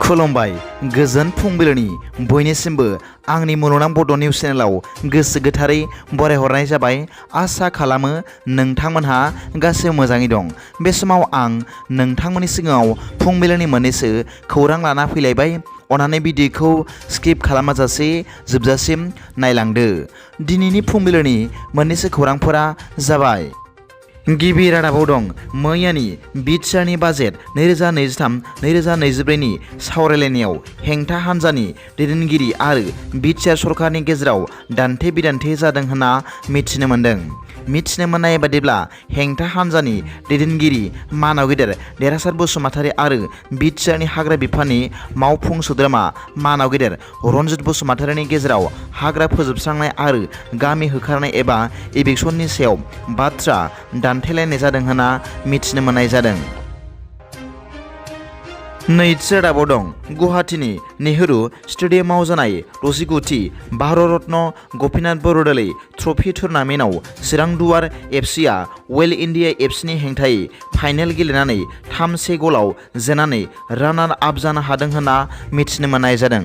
खुलुमबाय गोजोन फुंबिलिनि बयनिसिमबो आंनि मुलुगनां बड' निउस चेनेलाव गोसो गोथारै बरायहरनाय जाबाय। आसा खालामो नोंथांमोनहा गासैबो मोजाङै दं। बे समाव आं नोंथांमोननि सिगाङाव फुंबिलिनि मोननैसो खौरां लाना फैलायबाय। अन्नानै भिडिअखौ स्किप खालामाजासे जोबजासिम नायलांदो। दिनैनि फुंबिलिनि मोननैसो खौरांफोरा जाबाय। गिबि रादाबाव दं मैयानि बिटिआरनि बाजेट 2023-2024 नि सावरायलायनायाव हेंथा हान्जानि दैदेनगिरि आरो बिटिआर सरकारनि गेजेराव दान्थे बिदान्थे जादों होनना मिथिनो मोन्दों। मिथिनो मोननाय बादिब्ला हेंथा हान्जानि दैदेनगिरि मानाव गेदेर देरहासार बसुमतारी आरो बिटिआरनि हाग्रा बिफाननि मावफुं सोद्रोमा मानाव गेदेर रनजित बसुमतारीनि गेजेराव हाग्रा फोजोबस्रांनाय आरो गामि होखारनाय एबा इभिक्सननि सायाव बाथ्रा दान्थेलायनाय जादों होनना मिथिनो मोननाय जादों। नैथि रादाबाव दं गुवाहाटीनि नेहरू स्टेडियामाव जानाय 69थि भारत रत्न गपिनाथ बरदलै ट्रफी टुर्नामेन्टआव चिरां दुवार एफसिआ वेल इन्डिया एफसिनि हेंथायै फाइनाल गेलेनानै 3-1 गलाव जेननानै रानार आप जानो हादों होनना मिथिनो मोननाय जादों।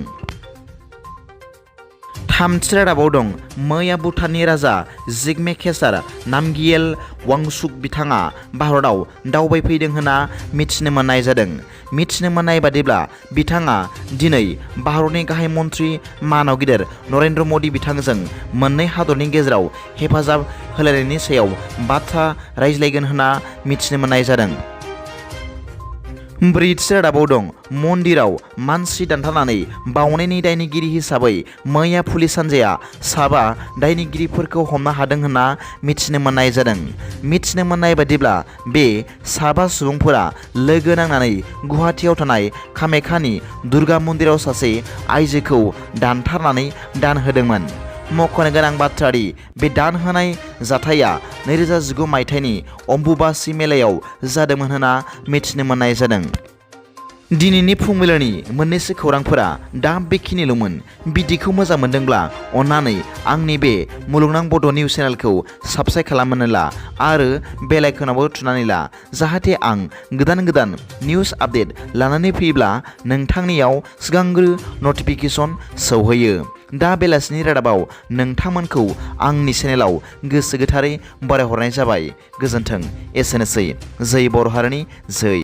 थामथि रादाबाव दं मैया भुटाननि राजा जिग्मे खेसार नामगियेल वांचुक बिथाङा भारतआव दावबायफैदों होनना मिथिनो मोननाय जादों। मिथिनो मोननाय बादिब्ला बिथाङा दिनै भारतनि गाहाय मन्त्रि मानाव गेदेर नरेन्द्र मदि बिथांजों मोननै हादरनि गेजेराव हेफाजाब होलायनायनि सायाव बाथ्रा रायज्लायगोन होनना मिथिनो मोननाय जादों। ब्रैथि रादाबाव दं मन्दिराव मानसि दानथारनानै बावनायनि दायनिगिरि हिसाबै मैया पुलिस हान्जाया 7 दायनिगिरिफोरखौ हमनो हादों होनना मिथिनो मोननाय जादों। मिथिनो मोननाय बादिब्ला बे 7 सुबुंफोरा लोगो नांनानै गुवाहाटीआव थानाय कामाख्यानि दुर्गा मन्दिराव सासे आइजोखौ दानथारनानै दान होदोंमोन। मख'नो गोनां बाथ्रादि बे दान होनाय जाथाया 2019 मायथाइनि अम्बुबाची मेलायाव जादोंमोन होनना मिथिनो मोननाय जादों। दिनैनि फुंबिलिनि मोननैसो खौरांफोरा दा बेखिनिल'मोन। भिडिअखौ मोजां मोनदोंब्ला अन्नानै आंनि बे मुलुगनां बड' निउस चेनेलखौ साबस्क्राइब खालामनानै ला आरो बेल आइकनावबो थुनानै ला, जाहाथे आं गोदान निउस आपडेट लानानै फैयोब्ला नोंथांनियाव सिगांग्रो नटिफिकेसन सौहैयो। दा बेलासिनि रादाबाव नोंथांमोनखौ आंनि चेनेलाव गोसो गोथारै बरायहरनाय जाबाय। गोजोन्थों। एसेनोसै। जै बर' हारिनि जै।